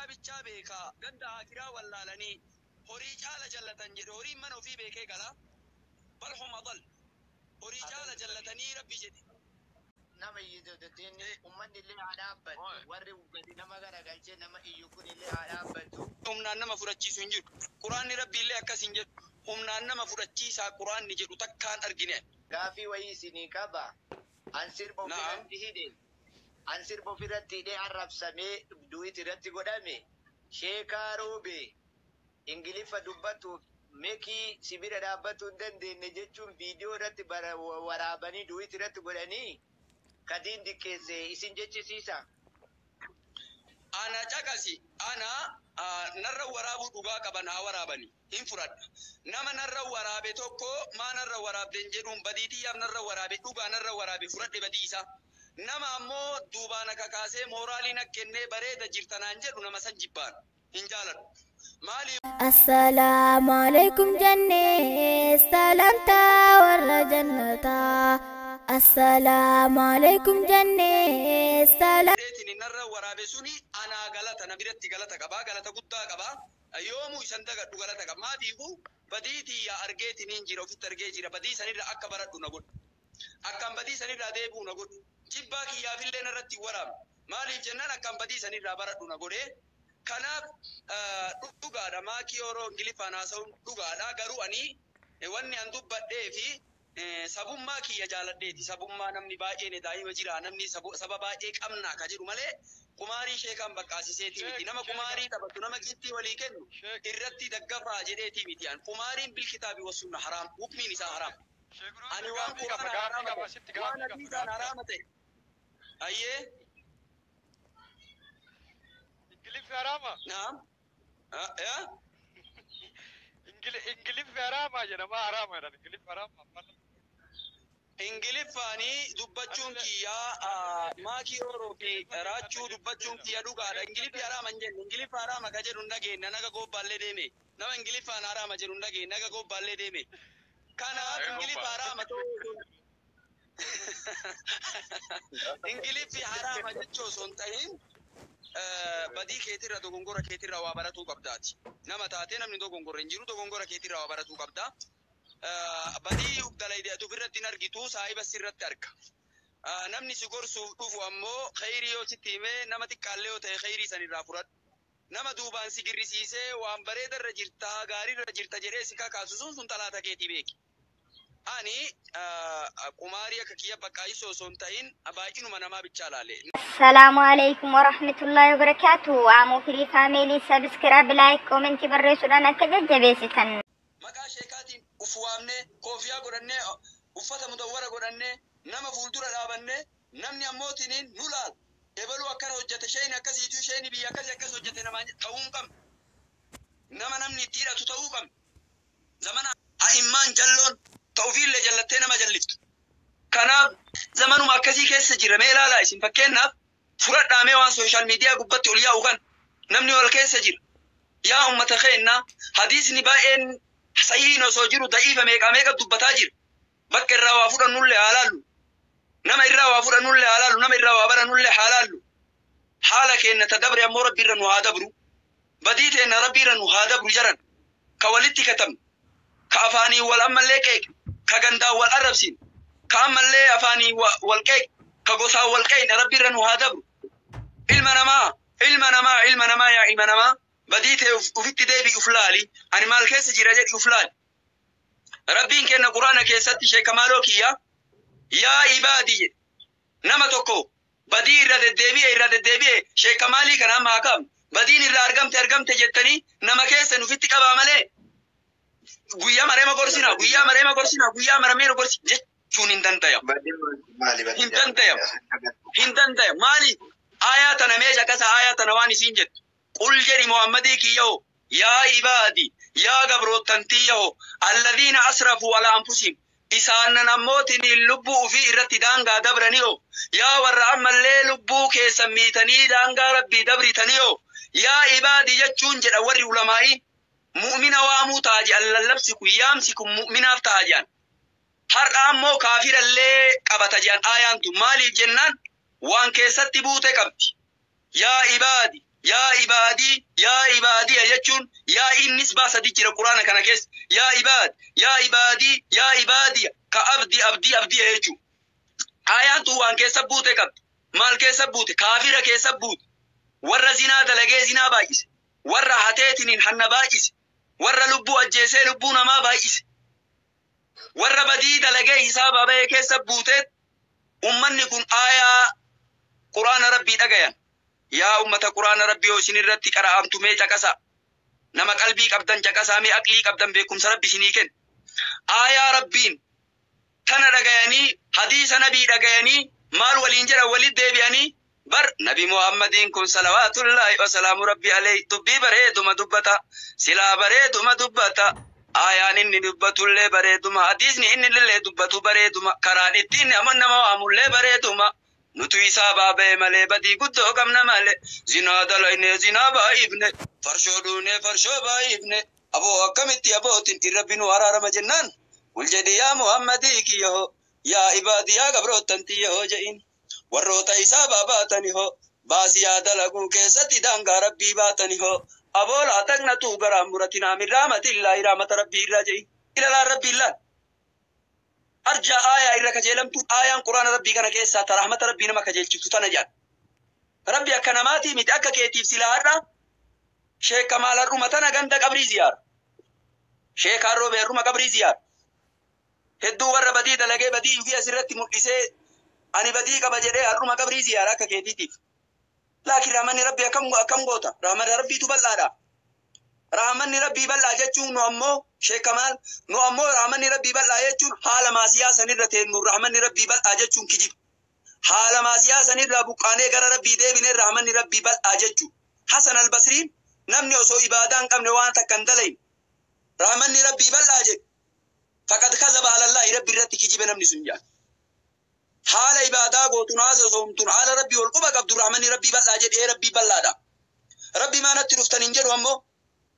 Duniyaa bichaa beekaa ganda aakiraa wallaalanii horii caala jallatan jedhe. Horiin mana ofii beekee gala. Bal hum adal, horii caala jallatanii Rabbi jedhe. Nama iyyitu ummanni illee haa dhaabbatu. Warri gadi nama garagalchee nama iyyu kun illee haa dhaabbatu. Humnaan nama fudhachiisu hin jiru. Quraanni Rabbi illee akkas hin jedhu. Humnaan nama fudhachiisaa quraanni jedhu takkaan argine. Gaafii wayii isinii qaba. An sirba ofirratti hidhe. An sirba ofirratti hidhee arrabsamee du'it irratti godhame. Sheekaa Roobe Ingiliffa dubbatuuf mekii sibira dhaabbatuu hin dandeenye jechuun viidiyoo irratti waraabanii du'it irratti godhanii kadiin diqqeesse isin jechisiisa. Ana caqasi, ana narra waraabuu dhugaa qaban haa waraabani, hin fudhadha. Nama narra waraabe tokko maa narra waraabden jedhuun, badii xiyyaaf narra waraabe, dhugaa narra waraabe, fudhadhe badii isaa. Nama ammoo duubaan akka kaasee mooraalii na kennee bareeda jirtanaan jedhu, nama san jibbaan hin jaaladhu. Maaliif? Assalaamu alaikum jennee salamtaa warra jannataa. Assalaamu alaikum jennee salam. Deetiin narra waraabe suni anaa galata na biratti galata qabaa, galata guddaa qabaa. Yoomuu isan dagadhu, galata qaba. Maatiifu badii tiyya argeetiin hin jira, ofitti argee jira. Badii sanirra akka baradhu na godhu. Akkaan badii sanirraa deebi'u na godhu. Jibbaa kiyyaafillee narratti hin waraabne. Maaliif jennaan, akkaan badii sanirraa baradhu na godhee. Kanaaf dhugaadha, maakii yeroo Ingiliffaan haasa'uun dhugaadha. Garuu ani wanni an dubbadhee fi sabummaa kiyya jaaladheeti. Sabummaa namni baay'een daa'ima jira, namni saba baay'ee qabna ka jedhu malee qumaarii sheekaan baqqaasiseeti miti. Nama qumaarii taphatu, nama giiftii walii kennu irratti daggafaa jedheeti miti. An qumaariin بالكتاب والسنة haraam, hukmiin isaa haraam. Ani waan quraana haraama ta'e, waan hadiisaan haraama ta'e. Ayyee. Ingiliffi haraama. Naam. Yaa? Ingiliffi haraama jedhama, haraama jedhan, Ingiliffi haraama. Ingiliffaanii dubbachuun kiyyaa, maakii oroo fi raachuu dubbachuun kiyya dhugaadha. Ingiliffi haraama hin jenne. Ingiliffa haraama ka jedhu hin dhageenye. Naga gobbaallee deeme. Nama Ingiliffaan haraama jedhu hin dhageenye. Naga gobbaallee deeme. Kanaaf Ingiliffa haraama ta'uu, Ingiliffi haraama jechuu osoo hin ta'in, badii keetirra, dogongora keetirra waa baratuu qabdaati. Nama taatee namni dogongora hin jiru, dogongora keetirra waa baratuu qabda. Badii dalayde ati ofirratti hin argitu, saahiba sirratti arga. Namni si gorsuuf dhufu ammoo khayrii yoo sitti himee, nama xiqqaallee yoo ta'e, khayrii sanirraa fudhadhu. Nama duubaan si girrisiisee waan bareedarra jirta, gaariirra jirta jedhee si kakaasu sun talaata keetii beeki. Ani qumaarii akka kiyya baqqaayisoo osoo hin ta'in baay'inuma namaa bichaa laale. Assalaamu alaikum warahmatullahi wabarakatuh. Aamoo Firii Family, subscribe, like, comment barreessuudhaan akka jajjabeessitan. Maqaa sheekaatiin uf waamnee, koofiyaa godhannee, uffata mudawwara godhannee, nama fuuldura dhaabannee, namni ammootiin nu laal. Ebaluu akkana hojjete, sheeni akkasiitu, sheeni biyya akkasii akkas hojjete namaan ta'uu hin qabne. Nama namni itti hidhatu ta'uu qabne. Zamana a'immaan jalloon ta'ufiillee jallattee nama jalliftu. Kanaaf zamanuma akkasii keessa jira. Mee ilaalaa isin, fakkeenyaaf fudhadhaa mee waan social media gubbatti ol yaa'u kan namni wal keessa jira. Yaa ummata keenya, hadiisni baay'een sahiin osoo jiru da'iifa meeqa meeqa dubbataa jira. Bakka irraa waa fudhannullee haa laallu. Nama irraa waa fudhannullee haa laallu. Nama irraa waa barannullee haa laallu. Haala keenya ta dabre ammoo Rabbi irra nu haa dabru. Badii teenna Rabbi irra nu haa dabru jaran. Ka walitti katamne. Ka afaanii wal ammallee qeeqe. Ka gandaan wal arrabsin. Ka ammallee afaanii wal qeeqe. Ka gosaan wal qeeqne Rabbi irra nu haa dabru. Ilma namaa, ilma namaa, ilma namaa, yaa ilma namaa, badii ta'e ufitti deebi'i, uf laali. Ani maal keessa jira jedhi uf laali. Rabbiin kenna Quraana keessatti, sheekamaaloo kiyya, "Yaa عبادي" jedhe. Nama tokko badii irra deddeebi'e, irra deddeebi'e, sheekamaalii kana amma haa kaafnu. Badiin irraa argamte argamte jettanii nama keessan ufitti qabaa malee guyyaa mareema gorsina, guyyaa mareema gorsina, guyyaa mareema gorsi jechuun hin dandayamu. Hin dandayamu. Hin dandayamu. Maali? Aayaa tana mee caqasa, aayaa tana waan isiin jettu. "قل" jedhi Muhammadii kiyyaho, "يا عبادي", yaa gabroottan tiyyaho, "الذين أسرفوا على أنفسهم", isaanan ammootiin lubbuu ufii irratti daangaa dabraniyo, yaa warra ammallee lubbuu keessan miitanii daangaa Rabbii dabritaniyo. "يا عبادي" jechuun, jedha warri ulamaa'ii, mu'mina waamuu ta'a jedhan. Lallabsi kun, yaamsi kun mu'minaaf ta'a jedhan. Har'a ammoo kaafirallee qabata jedhan aayaan tun. Maaliif jennaan, waan keessatti buute qabdi. "يا عبادي" Yaa ibaadii, yaa ibaadii jechuun yaa innis baasa jira Quraana kana keessa. Yaa ibaad, yaa ibaadii, yaa ibaadii ka abdi abdii abdii jechuudha. Ayaan tun waan keessa buute qabdi. Maal keessa buute? Kaafira keessa buute. Warra zinaa dalagee zinaa baay'ise. Warra hateetiniin hanna baay'ise. Warra lubbuu ajjeesee lubbuu namaa baay'ise. Warra badii dalagee hisaaba bahee keessa buutee ummanni kun aayaa Quraana Rabbii dhagayan. Yaa ummata, Quraana Rabbii yoo isin irratti qara'amtu mee caqasa. Nama qalbii qabdan caqasaa, mee aqlii qabdan, beekumsa Rabbi isinii kenna. Aayaa Rabbiin tana dhagayanii, hadiisa nabii dhagayanii, maal waliin jedhan? Walit deebi'anii, bar Nabi Muhammadiin kun salawaatullaahi wasalaamu Rabbi alayhi dubbii bareeduma dubbata, silaa bareeduma dubbata, aayaan inni dubbatullee bareeduma, hadiisni inni illee dubbatu bareeduma, karaan ittiin nama nama waamullee bareeduma. Nutu isaa baaba'e malee badii guddoo qabna malee, zinaa dalayne, zinaa baay'ifne, farshoo dhuune, farshoo baay'ifne. Aboo, akkamitti abootiin irra nu araarama jennaan, ul jedhi, yaa Muhammadii kiyyaho, yaa ibaadi, yaa gabroottan tiyyahoo je'in. Warroota isaa baabaatani hoo, baasiyaa dalaguu keessatti daangaa Rabbii baatani hoo, aboo, laa taqnatuu, garaan muratinaa, min rahmatillaahi, rahmata Rabbii irraa je'in. Ilalaan Rabbii illaan arjaa aayaa irra kajeelamtuun aayaan Quraana Rabbii kana keessaa ta rahmata Rabbii nama kajeelchiftu tana jedhan. Rabbi akka namaatii miti, akka keetiif silaa har'a sheeka maal har'uma tana ganda qabrii ziyaara. Sheekaan Roobee har'uma qabrii ziyaara. Hedduu warra badii dalagee badii ofii asirratti mul'isee ani badii qaba jedhee har'uma qabrii ziyaara akka keetiitiif. Laakiin rahmanni Rabbii akkam akkam goota? Rahmanni Rabbiitu bal'aadha. Rahmanni Rabbii bal'aa jechuun nu ammoo, sheeka maal, nu ammoo rahmanni Rabbii bal'aa jechuun haala maasiyaa sanirra teennu rahmanni Rabbii bal'aa jechuun kijiba. Haala maasiyaa sanirraa buqqaanee gara Rabbii deebinee rahmanni Rabbii bal'aa jechuun. Hasan Albasriin namni osoo ibaadaa hin qabne, waan takka hin dalayin, rahmanni Rabbii bal'aa jedhu, faqad kazaba alallaahi, Rabbi irratti kijibe namni sun jedha. Haala ibaadaa gootun, haasa soomtun, haala Rabbii ol quba qabdu rahmanni Rabbii bal'aa jedhee, Rabbii bal'aadha. Rabbi maanatti dhuftan hin jedhu, ammoo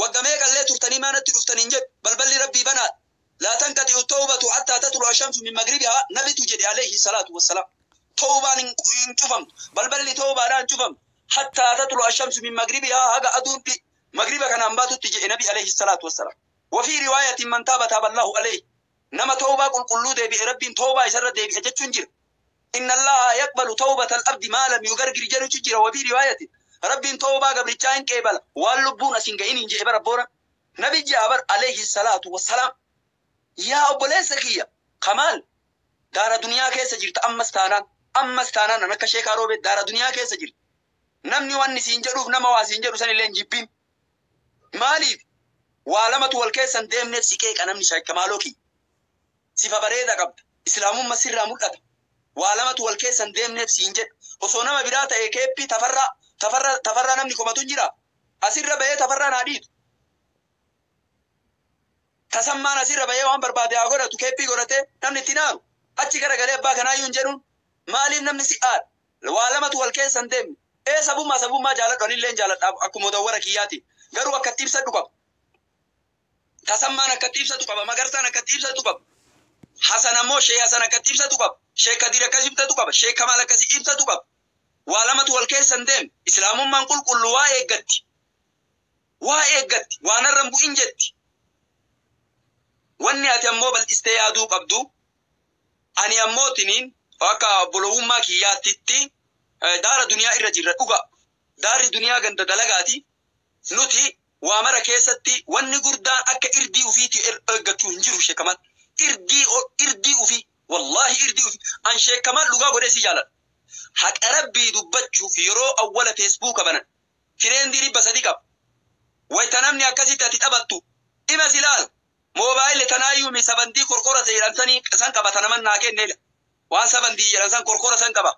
wagga meeqallee turtanii maanatti dhuftan hin jedhu, balballi Rabbii banaadha. Laa tanqaxi'u tawbatu hattaa tatlu'a shamsu min magribihaa, nabitu jedhe alayhi salaatu wassalaam. Tawbaan hin cufamtu. Balballi tawbaadhaan hin cufamtu. Hattaa tatlu'a shamsu min magribihaa, haga aduun magriba kanaan baatutti jedhe nabi alayhi salaatu wassalaam. Wafii riwaayatin man taaba taaba Allahu alayhi. Nama tawbaa qulqulluu deebi'e Rabbiin tawbaa isarra deebi'e jechuun jira. Inna Allaha yaqbalu tawbatal abdi maa lam yugargir jedhutu jira wafii riwaayatin. Rabbiin tawbaa gabrichaa hin qeebala waan lubbuun as hin ga'in hin jedhe bara boora. Nabi Jaabar alayhi salaatu wassalaam. Yaa obboleessa kiyya Kamaal, daara duniyaa keessa jirta, ammas taanaan, ammas taanaan an akka sheekaa Roobee daara duniyaa keessa jirta. Namni wanni siin jedhuuf, nama waa siin jedhu san illee hin jibbin. Maaliif? Waa lamatu wal keessa hin deemneef si qeeqa namni, sheekamaaloo kiyya. Sifa bareeda qabda. Islaamummaa sirraa mul'ata. Waa lamatu wal keessa hin deemneef siin jedha. Osoo nama biraa ta'e keeppii tafarraa tafarra tafarraa namni komatu hin jira. Asirra bahee tafarraa naa dhiitu. Tasammaan asirra bahee waan barbaade haa godhatu, keeppii godhatee namni itti naaru. Achi garagalee abbaa kanaayyuu hin jedhuun. Maaliif namni si aara? Waa lamatu wal keessa hin deemne. Ee, sabummaa sabummaa jaaladhu, anillee hin jaaladha akkuma dawwara kiyyaati. Garuu akkatti ibsadhu qaba. Tasammaan akkatti ibsatu qaba. Magarsaan akkatti ibsatu qaba. Hasan ammoo, Shee Hasan akkatti ibsatu qaba. Shee Kadir akkas ibsatu qaba. Shee Kamaal akkasi ibsatu qaba. Waa lamatu wal keessa hin deemne. Islaamummaan qulqullu waa eeggatti. Waa eeggatti. Waan har'a hin bu'in jetti. Wanni ati ammoo bal'istee yaaduu qabdu, ani ammoo tiniin akka obbolowummaa kiyyaattitti, daara duniyaa irra jirra dhuga. Daarri duniyaa ganda dalagaati. Nuti waa mara keessatti wanni guddaan akka irdii ufiitii eeggachuu hin jiru, sheekamal. Irdii irdii ufii, wallaahi irdii ufii, an sheekamal dhugaa godhee si jaaladha. Haqa Rabbii dubbachuuf, yeroo awwala Feesbuuka banan friendii 300 qaba. Wayita namni akkasitti ati taphattu dhima si ilaala. Moobaayilli tanaayyuu mi sabandii korkora jedhan sanii san qaba, tanaman naa kenneedha. Waan sabandii jedhan san korkora san qaba.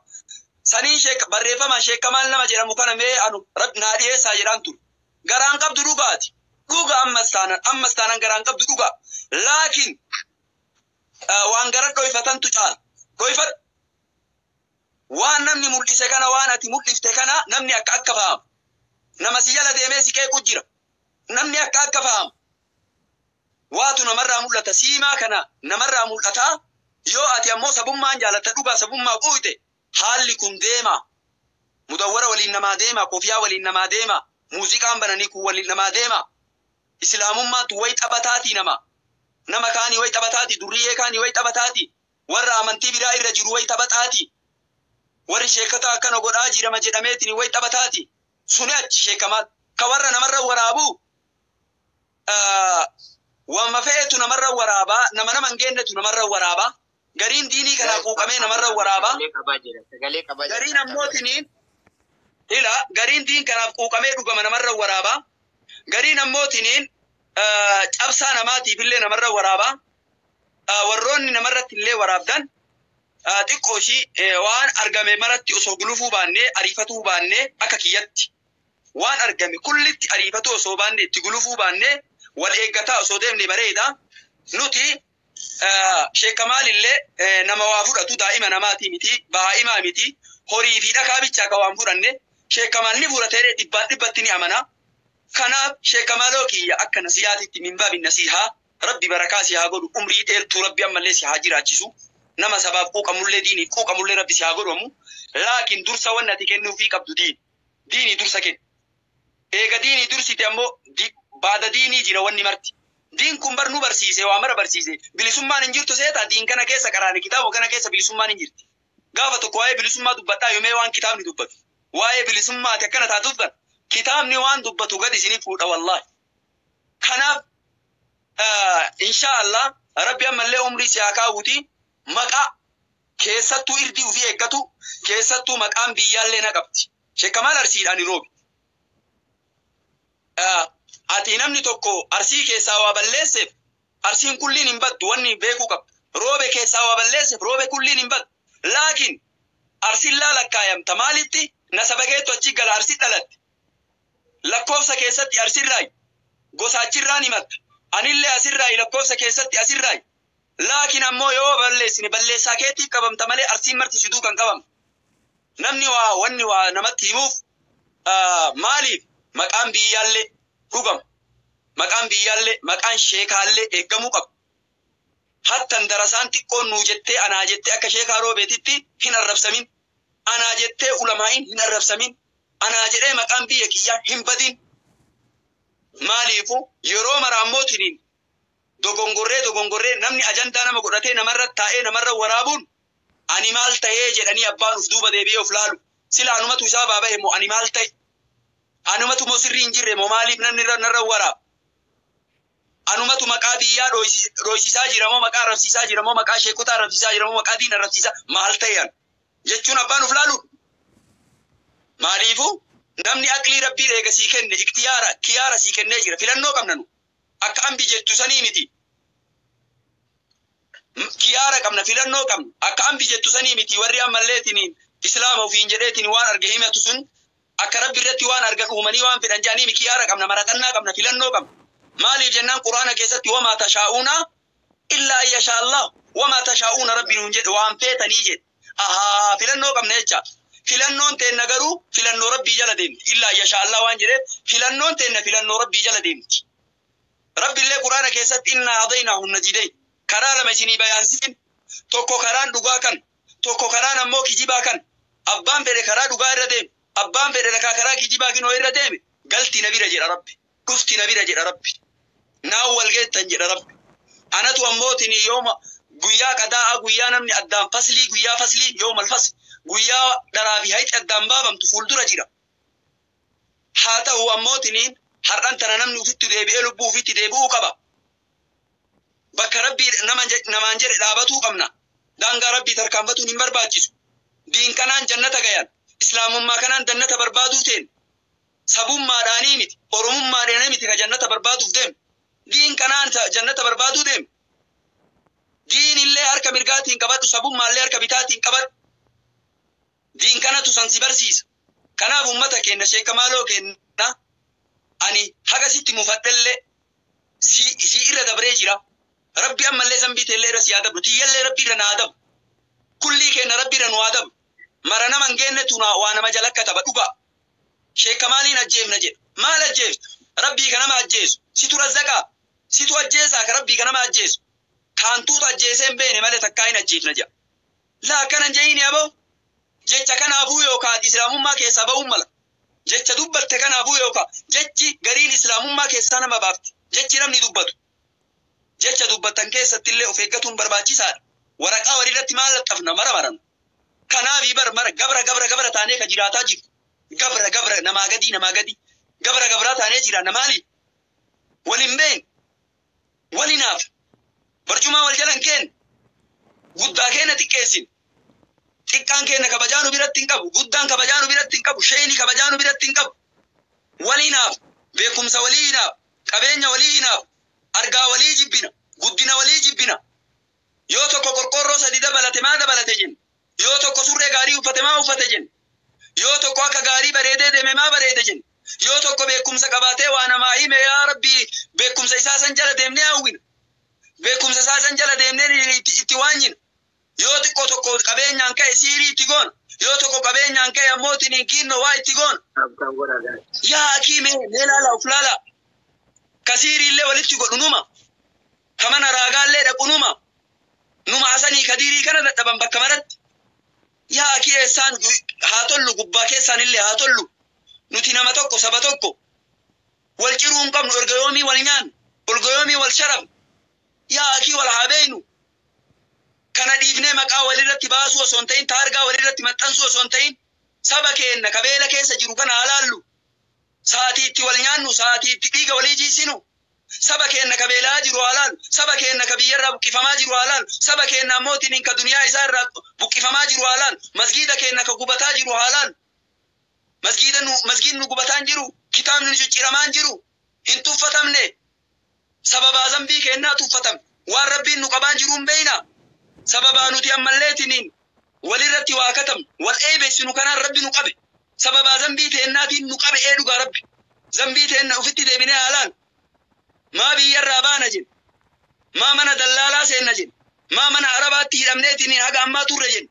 Saniin sheek barreeffamaan sheekamaan nama jedhamu kana mee anu Rabbi naa dhiyeessaa jedhaan ture. Garaan qabdu dhugaati. Dhuga, ammas taanan, ammas taanan garaan qabdu dhugaa. Laakiin waan gara dhoyfatantu caala. Dhoyfadhu. Waan namni mul'ise kana, waan ati mul'ifte kana namni akka akka fahamu. Nama si jala deemee si qeequ jira. Namni akka akka fahamu. Waatu namarraa mul'ata. Siimaa kana namarraa mul'ata. Yoo ati ammoo sabummaan jaalatta, dhugaa sabummaa quuyte, haalli kun deema. Mudawwara waliin namaa deema, kofiyaa waliin namaa deema, muuziqaan bananii kun waliin namaa deema. Islaamummaatu way taphataatii nama. Nama kaanii way taphataati, durriyyee kaanii way taphataati, warra amantii biraa irra jiru way taphataati. Warri sheekata akkana godhaa jirama jedhameetiin way taphataati. Suni achi sheekamaa ka warra namarra waraabu wama fe'etu namarra waraabaa, nama nama hin geennetu namarra waraabaa. Gariin diinii kanaa quuqamee namarra waraabaa. Sagalee qabaa jira. Sagalee qabaa jira. Gariin ammootiniin ila gariin diin kanaaf quuqamee dhugama namarra waraabaa. Gariin ammootiniin cabsaa namaatiif illee namarra waraabaa. Warroonni namarratti illee waraabdan xiqqoo ishii waan argame maratti osoo gulufuu baannee ariifatuu baannee, akka kiyyatti waan argame kullitti ariifatuu osoo baannee, itti gulufuu baannee, wal eeggataa osoo deemne bareeda. Nuti sheekamaalillee nama waa fudhatu daa'ima namaatii miti, baa'imaa miti, horii fi dhakaa bichaa ka waan fudhanne sheekamaal ni fudhatee dhibbaan dhibbatti ni amana. Kanaaf sheekamaaloo kiyya, akka nasihaatitti, min baabi nasihaa, rabbi barakaa si haa godhu, umrii dheertuu rabbi ammallee si haa jiraachisu, nama sabaaf quuqamullee diiniif quuqamullee rabbi si haa godhamu. Laakiin dursa wanni ati kennuufii qabdu diini. Diinii dursa kenni. Eega diinii dursite ammoo baada diinii jira wanni marti. Diin kun bar nu barsiise, waa mara barsiise. Bilisummaan hin jirtu seeta diin kana keessa qaraane, kitaaba kana keessa bilisummaan hin jirti. Gaafa tokko waa'ee bilisummaa dubbadhaa yoomee waan kitaabni dubbatu. Waa'ee bilisummaati akkana taatuuf kan kitaabni waan dubbatu gad isinii fuudha wallaahi. Kanaaf insha Allah rabbi ammallee umrii si haa kaawuti, maqaa keessattuu irdii ofii eeggatu, keessattuu maqaan biyyaallee na qabdi. Sheekamaal Arsiidhaan roobi. Ati namni tokko Arsii keessaa waa balleesseef Arsiin kulliin hin baddu, wanni beekuu qabdu. Roobe keessaa waa balleesseef Roobe kulliin hin baddu. Laakiin Arsiin laa lakkaayamta maalitti nasaba keetu achi gala, Arsii dhalatte. Lakkoofsa keessatti Arsirraayi, gosa achirraan himatta. Anillee asirraayi, lakkoofsa keessatti asirraayi. Laakiin ammoo yoo balleessine balleessaa keetiif qabamta malee Arsiin marti siduu kan qabamtu. Namni waa wanni waa namatti himuuf maaliif maqaan biyyaallee dhugama. Maqaan biyyaallee, maqaan sheekaallee eeggamuu qaba. Hattan darasaan xiqqoon nuu jettee, anaa jettee akka sheekaa Roobeetitti hin arrabsamin. Anaa jettee ulamaa'iin hin arrabsamin. Anaa jedhee maqaan biyya kiyyaa hin badin. Maaliifu yeroo mara ammootiniin dogongorree dogongorree namni ajandaa nama godhatee namarra taa'ee namarra waraabuun ani maal ta'ee jedhanii abbaan uf duuba deebi'ee of laalu. Sila anumatu isaa baaba'e moo, ani maal ta'e? Anumatu moo sirrii hin jirre moo, maaliif namni narra waraaba? Anumatu maqaa biyyaa dhoysisaa jira moo, maqaa arrabsiisaa jira moo, maqaa sheekota arrabsiisaa jira moo, maqaa diin arrabsiisaa maal ta'e an? Jechuun abbaan of laalu. Maaliifu namni aqlii rabbii eega sii kenne, iktiyaara kiyaara sii kennee jira, filannoo qabna nu. Akka ambi jettu sanii miti. Kiyaara qabna, filannoo qabna. Akka ambi jettu sanii miti, warri ammalleetiin islaama ofiin jedheetiin waan arge himatu sun akka rabbi irratti waan argan uumanii waan fedhan jedhanii, kiyaara qabna, maraxannaa qabna, filannoo qabna. Maaliif jennaan quraana keessatti wamaa tashaa'uuna illaa an yashaa Allah, wamaa tashaa'uuna rabbi nuun jedhe, waan feetanii jedhe. Ahaa, filannoo qabna jecha. Filannoon teenna garuu filannoo rabbii jala deemti. Illaa an yashaa Allah waan jedheef filannoon teenna filannoo rabbii jala deemti. Rabbi illee quraana keessatti innaa hadaynaahu najidayn, karaa lama isinii bayaansin, tokko karaan dhugaa kan, tokko karaan ammoo kijibaa kan, abbaan fedhe karaa dhugaa irra deeme, abbaan fedhe rakaa karaa kijibaa kinoo irra deeme, galti na bira jedha rabbi, dhufti na bira jedha rabbi, naan wal geettan jedha rabbi. Anatu ammootin yooma guyyaa qadaa'a, guyyaa namni addaan faslii, guyyaa faslii, yoomal fasl, guyyaa dharaa fi hayxi addaan baafamtu fuuldura jira. Haa ta'u ammootiniin har'an tana namni ufitti deebi'ee lubbuu ufitti deebi'uu qaba. Bakka rabbii namaan jedhe dhaabatuu qabna. Daangaa rabbii tarkaanfatuun hin barbaachisu. Diin kanaan jannata gayan. Islaamummaa kanaan jannata barbaaduu teen. Sabummaadhaanii miti. Oromummaadhaanii miti ka jannata barbaaduuf deemu. Diin kanaan jannata barbaaduu deemu. Diin illee harka mirgaatiin qabadhu, sabummaallee harka bitaatiin qabadhu. Diin kanatu san si barsiisa. Kanaaf ummata keenya, sheekamaaloo kenna, ani haga sitti mufadhellee si irra dabree jira. Rabbi ammallee zambii teellee irra si haa dabru. Tiyyallee rabbi irra naa dabru. Kullii keenya rabbi irra nu haa dabru. Mara nama hin geennetu waa nama jala kataba dhugaa. Sheekamaaliin ajjeefna jedha. Maal ajjeeftu? Rabbii ka nama ajjeesu. Situ razzaqaa. Situ ajjeesaa ka rabbii ka nama ajjeesu. Kaantuutu ajjeesee hin beene malee takkaa hin ajjeefna jedha. Laa akkana hin je'ini aboo. Jecha kanaafuu yookaan islaamummaa keessaa ba'uun mala. Jecha dubbatte kanaafuu yookaan jechi gariin islaamummaa keessaa nama baafti. Jechi namni dubbatu. Jecha dubbattan keessatti illee of eeggatuun barbaachisaadha. Waraqaa walirratti maal laxxafna mara maran. Kanaafii bar mara gabra gabra gabra taanee ka jiraataa jiru. Gabra gabra namaa gadii namaa gadii. Gabra gabraa taanee jiraanna maali? Wal hin beekne. Walinaaf. Barcumaa wal jalan keenya. Guddaa keenya xiqqeessin. Xiqqaan keenya kabajaa nu biratti hin qabu. Guddaan kabajaa nu biratti hin qabu. Sheeni kabajaa nu biratti hin qabu. Walinaaf. Beekumsa waliinaaf. Qabeenya waliinaaf. Argaa walii jibbina. Guddina walii jibbina. Yoo tokko qorqorroo sadi dabalate maa dabalate jenna. Yoo tokko surree gaarii uffate maa uffate jenna. Yoo tokko akka gaarii bareedee deeme maa bareede jenna. Yoo tokko beekumsa qabaatee waa namaa hime yaa Rabbi beekumsa isaa san jala deemnee hawwina. Beekumsa isaa san jala deemnee itti waanyina. Yoo xiqqoo tokko qabeenyaan ka'e siirii itti goona. Yoo tokko qabeenyaan ka'e ammoo ittiin kiinnoo waa itti goona. Yaa akii mee mee laala of laala. Ka siiriillee walitti godhu numa. Ka mana raagaallee dhaqu numa. Numa Hasanii Kadiirii kana dadhaban bakka maratti. Yaa akii eessaan haa tollu gubbaa keessaan illee haa tollu. Nuti nama tokko saba tokko. Wal ciruu hin qabnu erga yoomii wal nyaannu. Erga yoomii wal sharafnu. Yaa akii wal haa beeynu. Kana dhiifnee maqaa walirratti baasuu osoo hin ta'in taargaa walirratti maxxansuu osoo hin ta'in saba keenya kabeela keessa jiru kana haa laallu. Sa'aatii itti wal nyaannu, sa'aatii itti dhiiga walii jiisinu. Saba keenya kabeelaa jiru haa laallu. Saba keenya ka biyyarraa buqqifamaa jiru haa laallu. Saba keenya ammootiin ka duniyaa isaa irraa buqqifamaa jiru haa laallu. Masgiida keenya ka gubataa jiru haa laallu. Masgiida nu masgiidni nu gubataan jiru, kitaabni nu cicciramaan jiru, hin tuffatamne. Sababaa zambii keenyaa tuffatamne. Waan Rabbiin nu qabaan jiru hin beeyna. Sababaa nuti ammalleetiniin walirratti waa katabnu, wal eebeessinu kanaan Rabbi nu qabe. Sababaa zambii teennaatiin nu qabe ee dhugaa Rabbi. Zambii teenna ofitti deebinee haa laallu. Maa biyyarraa baana jenna. Maa mana dallaalaa seenna jenna. Maa mana Arabaatti hidhamneetiniin haga ammaa turre jenna.